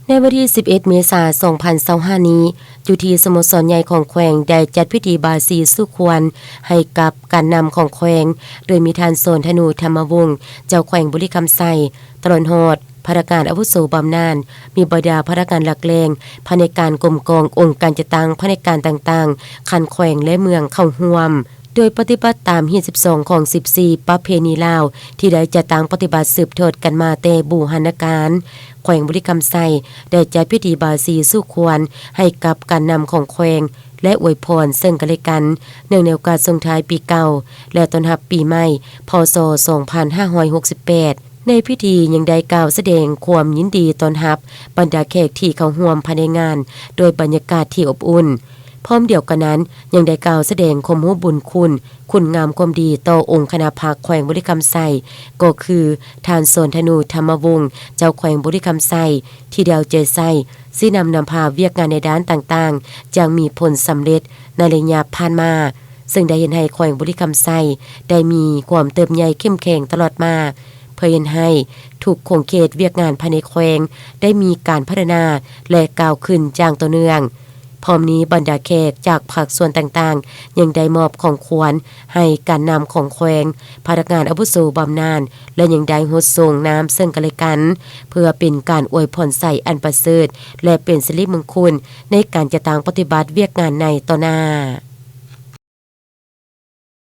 ໃນວັນທີສິບເອັດ ເມສາ ສອງພັນຊາວຫ້ານີ້ ຢູ່ທີ່ສະໂມສອນໃຫຍ່ຂອງແຂວງ ໄດ້ຈັດພິທີບາສີສູ່ຂວັນໃຫ້ກັບການນຳຂອງແຂວງ ໂດຍມີທ່ານ ສອນທະນູ ທຳມະວົງ ເຈົ້າແຂວງບໍລິຄຳໄຊ, ຕະຫຼອດຮອດພະນັກງານອາວຸໂສບຳນານ, ມີບັນດາພະນັກງານຫຼັກແຫຼ່ງ, ພະແນກການກົມກອງ, ອົງການຈັດຕັ້ງ, ພະແນກການຕ່າງໆ ຂັ້ນແຂວງ ແລະ ເມືອງເຂົ້າຮ່ວມ. ໂດຍປະຕິບັດຕາມຮີດສິບສອງ ຂອງສິບສີ່ປະເພນີລາວ ທີ່ໄດ້ຈັດຕັ້ງປະຕິບັດສືບທອດກັນມາແຕ່ບູຮານະການ. ແຂວງບໍລິຄຳໄຊ ໄດ້ຈັດພິທີບາສີສູ່ຂວັນໃຫ້ກັບການນຳຂອງແຂວງ ແລະ ອວຍພອນເຊິ່ງກັນແລະກັນ ເນື່ອງໃນໂອກາດສົ່ງທ້າຍປີເກົ່າ ແລະ ຕ້ອນຮັບປີໃໝ່ ພ.ສ. ສອງພັນຫ້າຮ້ອຍຫົກສິບແປດ. ໃນພິທີຍັງໄດ້ກ່າວສະແດງຄວາມຍິນດີຕ້ອນຮັບບັນດາແຂກທີ່ເຂົ້າຮ່ວມພາຍໃນງານ ດ້ວຍບັນຍາກາດທີ່ອົບອຸ່ນ. ພ້ອມດຽວກັນນັ້ນ ຍັງໄດ້ກ່າວສະແດງຄວາມຮູ້ບຸນຄຸນ ຄຸນງາມຄວາມດີຕໍ່ອົງຄະນະພັກແຂວງບໍລິຄຳໄຊ ກໍຄື ທ່ານ ສອນທະນູ ທຳມະວົງ ເຈົ້າແຂວງບໍລິຄຳໄຊ ທີ່ໄດ້ເອົາໃຈໃສ່ຊີ້ນຳນຳພາວຽກງານໃນດ້ານຕ່າງໆ ຢ່າງມີຜົນສຳເລັດໃນໄລຍະຜ່ານມາ, ເຊິ່ງໄດ້ເຮັດໃຫ້ແຂວງບໍລິຄຳໄຊໄດ້ມີຄວາມເຕີບໃຫຍ່ເຂັ້ມແຂງຕະຫຼອດມາ, ເພື່ອເຮັດໃຫ້ທຸກຂົງເຂດວຽກງານພາຍໃນແຂວງໄດ້ມີການພັດທະນາ ແລະ ກ້າວຂຶ້ນຢ່າງຕໍ່ເນື່ອງ. ພ້ອມນີ້ບັນດາແຂກຈາກພາກສ່ວນຕ່າງໆ ຍັງໄດ້ມອບຂອງຂວັນໃຫ້ການນຳຂອງແຂວງ, ພະນັກງານອາວຸໂສບຳນານ ແລະ ຍັງໄດ້ຫົດສົງນ້ຳເຊິ່ງກັນແລະກັນ ເພື່ອເປັນການອວຍພອນໄຊອັນປະເສີດ ແລະ ເປັນສິລິມົງຄຸນໃນການຈັດຕັ້ງປະຕິບັດວຽກງານໃນຕໍ່ໜ້າ.